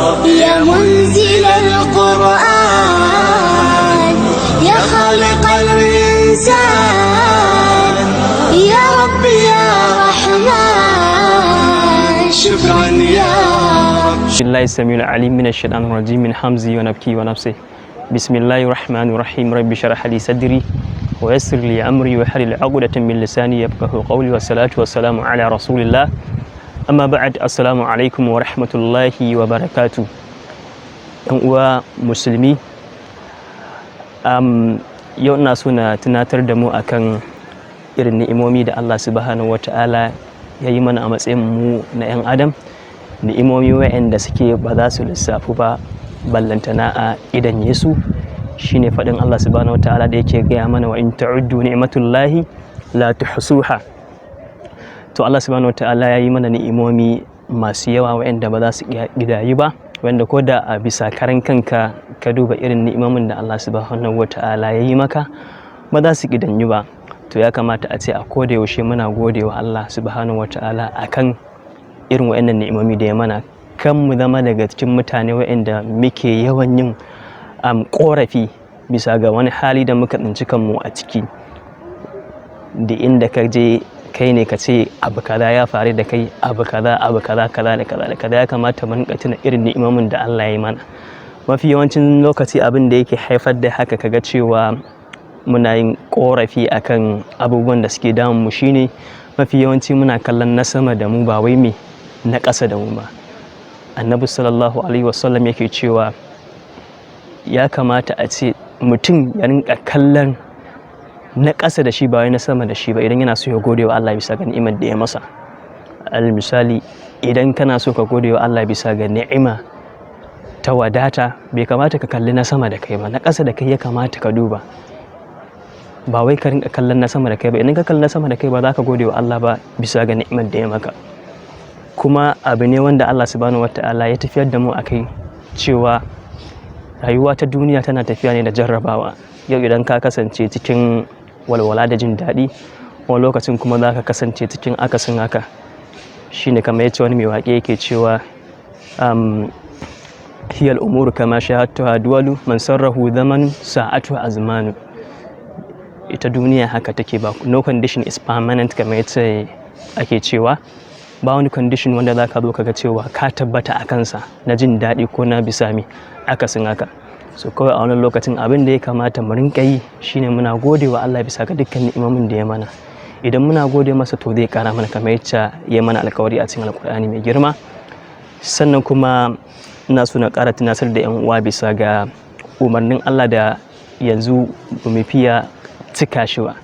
رب. يا منزل القرآن، يا خالق الإنسان، يا رب يا رحمن، شكرا يا رب. بسم الله السميع العليم من الشيطان الرجيم، من همزه ونفخه ونفثه. بسم الله الرحمن الرحيم. رب اشرح لي صدري ويسر لي أمري واحلل عقدة من لساني يفقهوا قولي، والصلاة والسلام على رسول الله. أما بعد، السلام عليكم ورحمة الله وبركاته. Yan uwa musulmi, yau ina so na tunatar da mu akan irin ni'imomi da Allah Subhanahu wata'ala ya yi mana a matsayin mu na 'yan adam, ni'imomi wa'anda suke ba za su lissafu ba, ballantana a idan Yesu. Shine faɗin Allah Subhanahu wata'ala da yake gaya mana: "وإن تعدوا نعمة الله لا تحصوها." To, Allah Subhanahu wata'ala ya yi mana ni'imomi masu yawa wa'anda ba za su ƙidayi ba, wanda ko da a bisa karan kanka ka duba irin ni'imomin da Allah Subhanahu wata'ala ya yi maka, ba za su ƙidanyu ba. To, ya kamata a ce a koda yaushe muna gode wa Allah Subhanahu wata'ala akan irin wa'annan ni'imomi da ya mana, kan mu zama daga cikin mutane wa'anda muke yawan yin korafi bisa ga wani hali da muka tsinci kanmu a ciki. Da inda ka je, kai ne ka ce abu kaza ya faru da kai, abu kaza, abu kaza, kaza da kaza da kaza. Ya kamata mu rinka tuna irin ni'imomin da Allah ya yi mana. Mafi yawancin lokaci, abin da yake haifar da haka, kaga cewa muna yin korafi akan abubuwan da suke damun mu, shine mafi yawanci muna kallon na sama da mu, ba wai me na ƙasa da mu ba. Annabi Sallallahu Alaihi Wasallam yake cewa ya kamata a ce mutum ya rinka kallon na ƙasa da shi, ba wai na sama da shi ba, idan yana so ya gode wa Allah bisa ga ni'imar da ya masa. Alal misali, idan kana so ka gode wa Allah bisa ga ni'ima ta wadata, bai kamata ka kalli na sama da kai ba, na ƙasa da kai ya kamata ka duba, ba wai ka rinka kallon na sama da kai ba. Idan ka kalli na sama da kai, ba za ka gode wa Allah ba bisa ga ni'imar da ya maka. Kuma abu ne wanda Allah Subhanahu wata'ala ya tafiyar da mu akai, cewa rayuwa ta duniya tana tafiya ne da jarrabawa. Yau idan ka kasance cikin walwala da jin daɗi, wani lokacin kuma za ka kasance cikin akasin haka. Shine kamar yace wani mai waƙe yake cewa: "هي الأمور كما شاهدتها دول، من سره زمن ساءته أزمان." Ita duniya haka take ba, no condition is permanent. Kamar yace ake cewa ba wani condition wanda za ka zo ka ga cewa ka tabbata a kansa na jin daɗi ko na bisa mi akasin haka. So kawai a wannan lokacin, abin da ya kamata mu rinka yi shine muna gode wa Allah bisa ga dukkan ni'imomin da ya mana. Idan muna gode masa, to zai kara mana, kamar yacce ya mana alkawari a cikin Alkur'ani mai girma. Sannan kuma ina so na ƙara tunasar da 'yan uwa bisa ga umarnin Allah da yanzu ba mu fiya cika shi ba,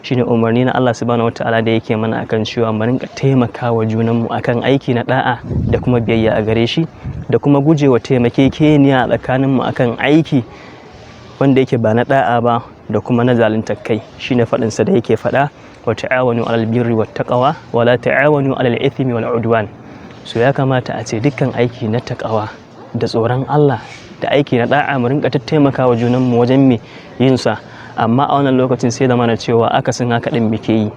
shine umarni na Allah Subhanahu wataala da yake mana akan cewa mu rinka taimakawa junanmu akan aiki na da'a da kuma biyayya a gare shi, da kuma gujewa taimakekeniya a tsakaninmu akan aiki wanda yake ba na da'a ba da kuma na zaluntar kai. Shine faɗinsa da yake faɗa: "وتعاونوا على البر والتقوى ولا تعاونوا على الإثم والعدوان." So ya kamata a ce dukkan aiki na takawa da tsoron Allah da aiki na da'a, mu rinka taimakawa junanmu wajen me yin sa. Amma a wannan lokacin sai da mana cewa akasin haka din muke yi,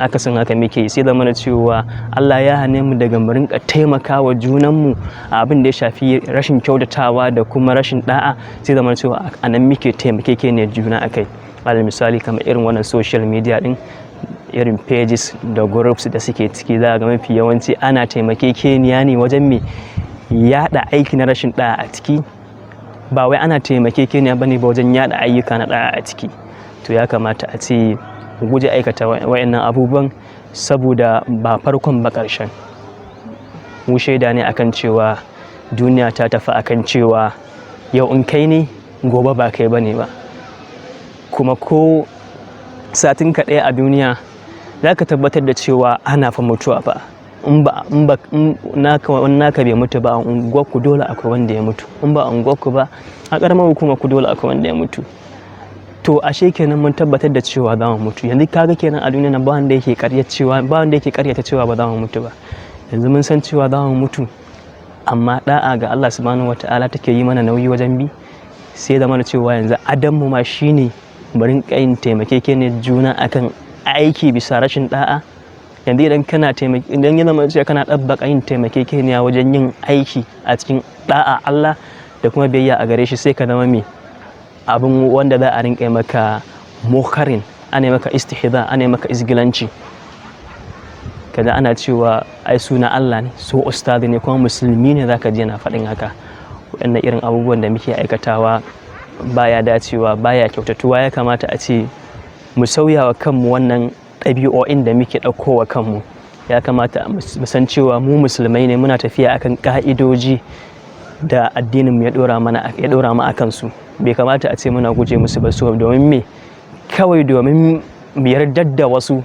akasin haka muke yi. Sai da mana cewa Allah ya hane mu daga mu rinka taimakawa junanmu a abin da ya shafi rashin kyautatawa da kuma rashin da'a, sai da mana cewa a nan muke taimakekeniyar juna akai. Alal misali, kamar irin wannan social media din, irin pages da groups da suke ciki, za ga mafi yawanci ana taimakekeniya ne wajen me yada aiki na rashin da'a a ciki, ba wai ana taimakekeniya bane ba wajen yada ayyuka na da'a a ciki. To, ya kamata a ce mu guje aikata wayannan abubuwan, saboda ba farkon ba ƙarshen. Mu shaida ne akan cewa duniya ta tafi akan cewa yau in kai ne, gobe ba kai bane ba. Kuma ko satin ka ɗaya a duniya, za ka tabbatar da cewa ana fa mutuwa ba. In ba naka, wani naka bai mutu ba, a unguwarku dole akwai wanda ya mutu. In ba a unguwarku ba, a ƙaramar hukumar ku dole akwai wanda ya mutu. To, ashe kenan mun tabbatar da cewa za mu mutu. Yanzu kaga kenan a duniya nan ba wanda yake ƙarya cewa, ba wanda yake ƙaryata cewa ba za mu mutu ba. Yanzu mun san cewa za mu mutu, amma da'a ga Allah Subhanahu wataala take yi mana nauyi wajen bi, sai da mana cewa yanzu adonmu ma shine mu rinƙa yin taimakekeniyar juna akan aiki bisa rashin da'a. Yanzu idan kana taimaki, idan ya zama cewa kana ɗabbaka yin taimakekeniya wajen yin aiki a cikin da'a Allah da kuma biyayya a gare shi, sai ka zama mai abin wanda za a rinƙa yi maka mokarin, ana yi maka istihza, ana yi maka izgilanci. Kaza ana cewa ai suna Allah ne, so ustazi ne, kuma musulmi ne, zaka ji yana faɗin haka. Waɗannan irin abubuwan da muke aikatawa baya dacewa, baya kyautatuwa. Ya kamata a ce mu sauya wa kanmu wannan ɗabi'o'in da muke ɗaukowa kanmu. Ya kamata mu san cewa mu musulmai ne, muna tafiya akan ƙa'idoji da addinin mu ya ɗora mana, ya ɗora mu akan su. Bai kamata a ce muna guje musu ba, so domin me? Kawai domin mu yardar da wasu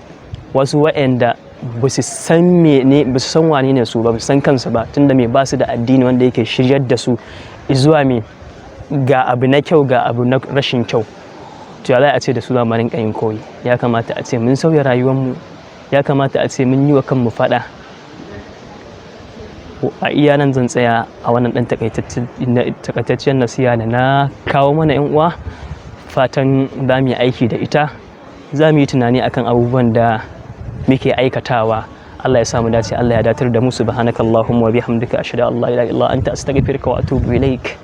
waɗanda ba su san mene, ba su san wane ne su ba, ba su san kansu ba, tunda me? Ba su da addini wanda yake shiryar da su zuwa me? Ga abu na kyau, ga abu na rashin kyau. To ya za a ce da su za mu rinƙa yin koyi? Ya kamata a ce mun sauya rayuwarmu, ya kamata a ce mun yi wa kanmu faɗa. A iya nan zan tsaya a wannan ɗan takaitaccen nasiha da na kawo mana, 'yan uwa. Fatan za mu yi aiki da ita, za mu yi tunani akan abubuwan da muke aikatawa. Allah ya samu dace, Allah ya datar da mu. Subhanakallahumma wa bihamdika, ashhadu an la ilaha illa anta, astaghfiruka wa atubu ilaik.